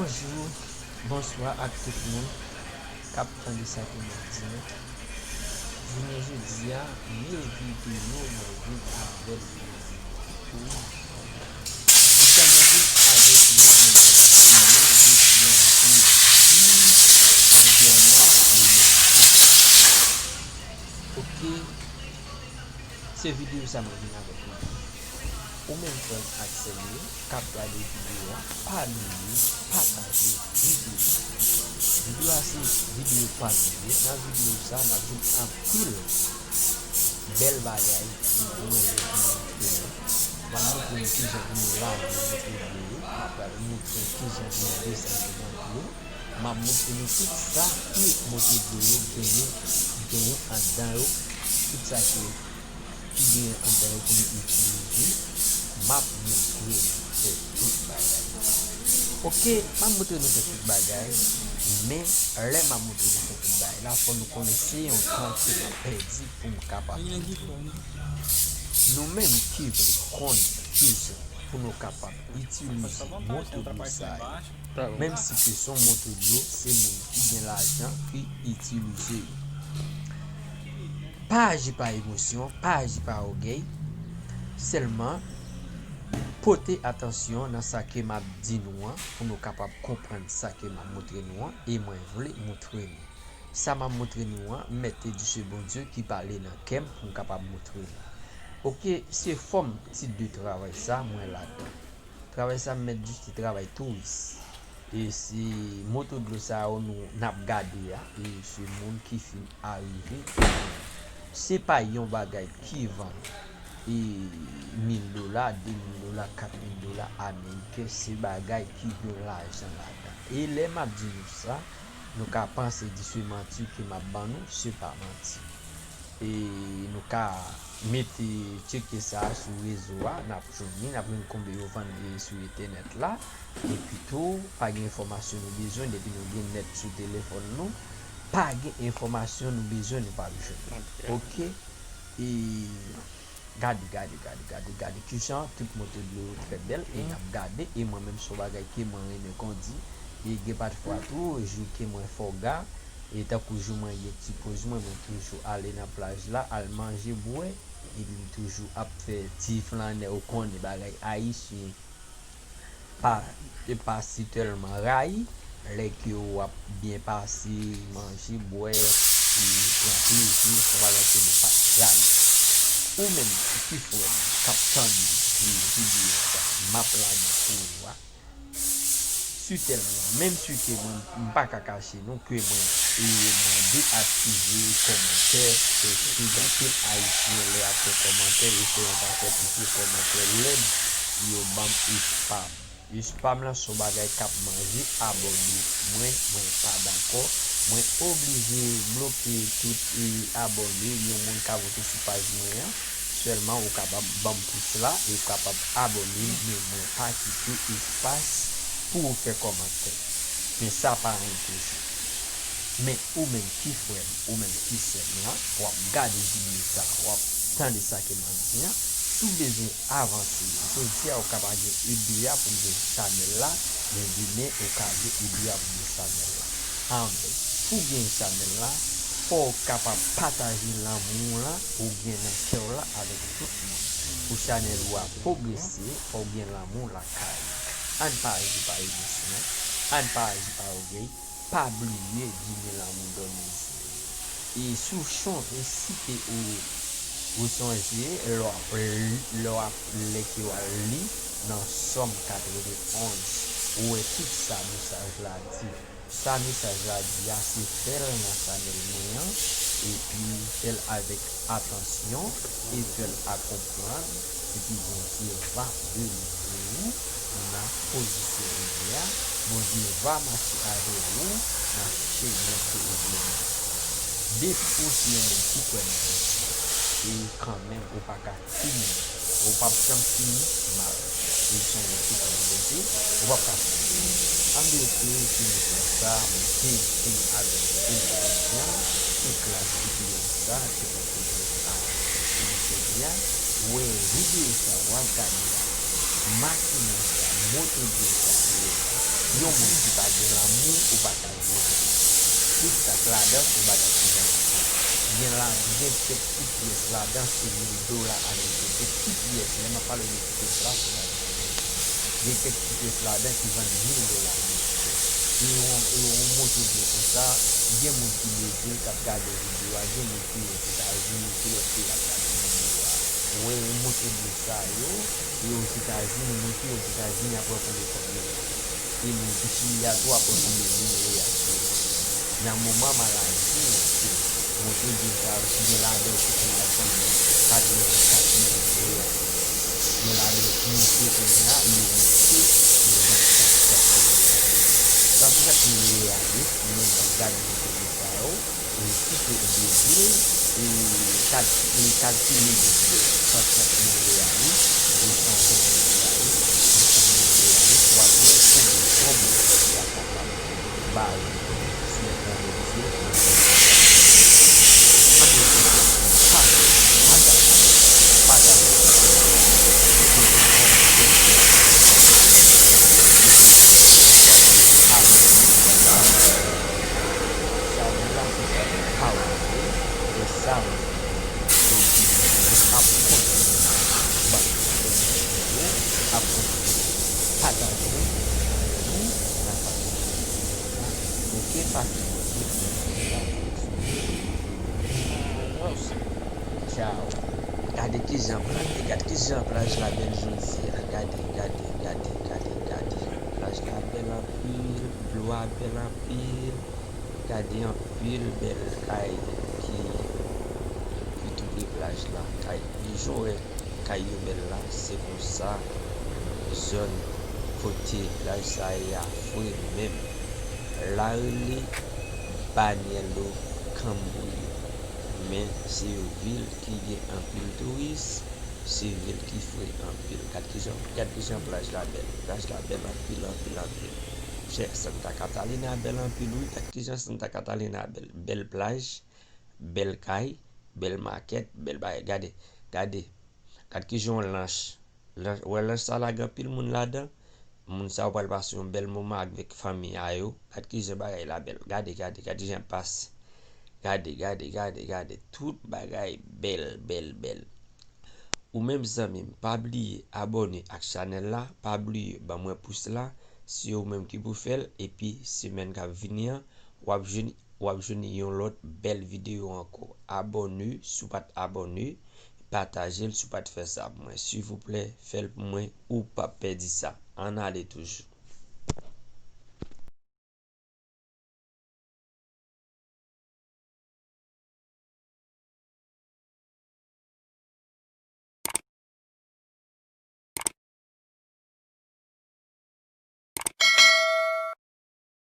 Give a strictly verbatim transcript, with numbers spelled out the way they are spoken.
Bonjou, bonswa ak tout moun k ap tande sa ke m ap di nou. Jounen jodi a, mil videyo mwen vin avèk videyo pou ou. Sa mwen vin avèk nou, mwen ap filme jodi a, se di anviwònman de mèt. Oke, se videyo sa mwen vin avèk nou. Ou menm frè m ak sè m yo k ap gade videyo a, pa bliye pataje videyo a. Videyo a se videyo pa nou ye. Nan videyo sa, n ap jwenn anpil bèl bagay ki mwen vle pou montre nou. M ap montre nou kijan pou nou lave moto dlo yo. M ap moutre kijan pou nou desann moto dlo. M ap montre nou tout sa ke moto dlo yo genyen, genyen anndan yo, tout sa ke, ki genyen anndan yo pou nou itilize. M ap montre nou tout bagay. Oke, m ap montre nou tout bagay, men lè m ap montre nou tout bagay la, fò nou konnen se yon tan ke m ap pèdi pou m kapab montre nou. Nou menm ki vle konn kijan pou nou kapab itilize moto dlo sa yo, menm si ke se yon moto dlo, se moun ki gen lajan ki itilize yo. Pa aji pa emosyon, pa aji pa ògèy, sèlman pote atansyon nan sa ke m ap di nou an pou nou kapab konprann sa ke m ap montre nou an, e mwen vle montre nou. Sa m ap montre nou an, m mèt te di se Bondye ki pale nan kè m pou m kapab montre nou. Oke, se fòm tit de travay sa mwen ladan. Travay sa m mèt di se travay touris. E se moto dlo sa yo nou n ap gade a, e se moun ki fin arive. Se pa yon bagay ki vann e mil dola, de mil dola, kat mil dola ameriken, se bagay ki gen lajan ladan. E lè m ap di nou sa, nou ka panse di se manti ke m ap ban nou, se pa manti. E nou ka mete tcheke sa sou rezo a, n ap jwenn li, n ap jwenn konbyen yo vann li sou entènèt la. Epi tou, pa gen enfòmasyon nou bezwen, depi nou gen nèt sou telefòn nou, pa gen enfòmasyon nou bezwen, nou p ap jwenn. Oke? E gade, gade, gade, gade, gade kijan tout moto dlo yo trè bèl, e n ap gade, e mwen menm se yon bagay ke mwen renmen kondi, e gen patfwa tou, jou ke mwen fòga, e tankou jou mwen gen ti poz mwen, mwen toujou ale nan plaj la, al manje, bwè, epi m toujou ap fè ti flannè, ou konnen bagay ayisyen pa, e pa si tèlman rayi, lè ke w ap byen pase, manje, bwè, e pran plezi, se yon bagay ke nou pa rayi. Ou menm ki frè m k ap tande videyo sa m ap lage pou ou a, si tèlman, menm si ke mwen, m pa ka kache nou ke mwen, e mwen deaktive kòmantè, paske gen anpil Ayisyen lè y ap fè kòmantè, yo fè yon pakèt vye kòmantè lèd, yo ban m espam. Espam lan se yon bagay k ap manje abòne mwen, mwen pa dakò. Mwen oblije bloke tout, e, abòne yon moun ka moute sou paj mwen an. Sèlman ou kapab ban m pous la, e ou kapab abòne, men mwen pa kite espas pou ou fè kòmantè. Men sa pa anyen toujou. Men ou menm ki frè m, ou menm ki sè m lan, w ap gade videyo sa, w ap tande sa ke m ap di an, si w bezwen avanse, jodi a ou ka pa gen ide a pou w gen chanèl la, men demen ou ka gen ide a pou w gen chanèl la. Anben, pou w gen chanèl la, fò w kapab pataje lanmou w lan ou gen nan kè w la avèk tout moun. Pou chanèl ou a pwogrese, fò w gen lanmou lakay ou. Ann pa aji pa emosyon, ann pa aji pa ògèy, pa bliye di men lanmou dòmi zye. E si w chon-, e si ke ou, ou sonje, lè w ap, lè w ap, lè ke w al li nan Sòm katrevenn onz, ou wè tout sa mesaj la di. Sa mesaj la di a, se fè l nan chanèl mwen an, epi fè l avèk atansyon, e fè l a konprann, epi Bondye va delivre ou nan pozisyon ou ye a, Bondye va mache avè ou nan chemen ke ou vle mache. Depi ou se yon moun ki kwè nan Bondye, e kanmenm ou pa ka timoun, ou p ap janm fini mal. E se yon moun ki kwè nan Bondye, ou p ap ka fini mal. Ann rete sou mesaj sa, mwen te vin avèk videyo a, se klas videyo sa, se pou videyo a. E jodi a, wè videyo sa, w ap gade la, makinen sa, moto dlo sa, Yon moun ki pa gen lanmou, ou pa ka jwe avè l. Tout sa k ladan, se yon bagay ki janti. Gen la, gen kèk ti pyès ladan, se mil dola ameriken. Kèk ti pyès, lè m ap pale de ti pyès la, se bagay ki janti. Gen kèk ti pyès ladan ki vann mil dola ameriken. E yon, e yon moto byen konsa, gen moun ki bezwen l, k ap gade videyo a, gen moun ki Ozetazini, ki lòt peyi ap gade videyo a. Ou wè, moto byen sa yo, e Ozetazini, moun ki Ozetazini ap wè konbyen kòb yo. E moun ki Chili a tou ap wè konbyen moun yo ye aktyèlman. Nan moman maladi an, se monte byen sa yo ki gen ladan yo ki konn ap vann katrevennkat mil real. Gen ladan yo ki monte kounye a, yo monte, yo vann trannkat mil real. Trannkat mil real, wi, moun k ap gade videyo sa yo, e kite ou bezwen, e kalkile byen, san trant mil real, de san ven mil real, de san mil real, w ap wè konbyen kòb ou kapab bay sou yon videyo. Ann nou kontinye. Pataje, pataje, pataje. Sa vle la se sa pa wè, e sa wè. Ap kontinye ban nou videyo, ap kontinye pataje pou nan pataje videyo a. Oke, pa fè wè tout moun sa. Tchao. Gade kijan plaj, gade kijan plaj la bèl jodi a. Gade, gade, gade, gade, gade. Plaj la bèl anpil, dlo a bèl anpil. Gade anpil bèl kay ki, ki tou pre plaj la. Kay, jan w wè kay yo bèl la, se konsa zòn kote plaj sa ye a fre menm. La rele Banyèlo Camboriú. Men se yon vil ki gen anpil touris, se vil ki fre anpil. Gad kijan, gad kijan plaj la bèl. Plaj la bèl anpil, anpil, anpil. Chè, Santa Catalina bèl anpil, wi. Gad kijan Santa Catalina bèl. Bèl plaj, bèl kay, bèl makèt, bèl bagay. Gade, gade. Gad kijan yon lanch. Lanch, wè lanch sa la gen anpil moun ladan. Moun sa yo pral pase yon bèl moman avèk fanmi a yo. Gad kijan bagay la bèl. Gade, gade, gad kijan pase. Gade, gade, gade, gade. Tout bagay bèl, bèl, bèl. Ou menm zanmi m, pa bliye abòne ak chanèl la, pa bliye ban mwen pous la, se ou menm ki pou fè l, epi semèn k ap vini an, w ap jwenn, w ap jwenn yon lòt bèl videyo ankò. Abòne si w pa t abòne, pataje l si w pa t fè sa pou mwen. Silvouplè, fè l pou mwen, ou p ap pèdi sa. Ann ale toujou.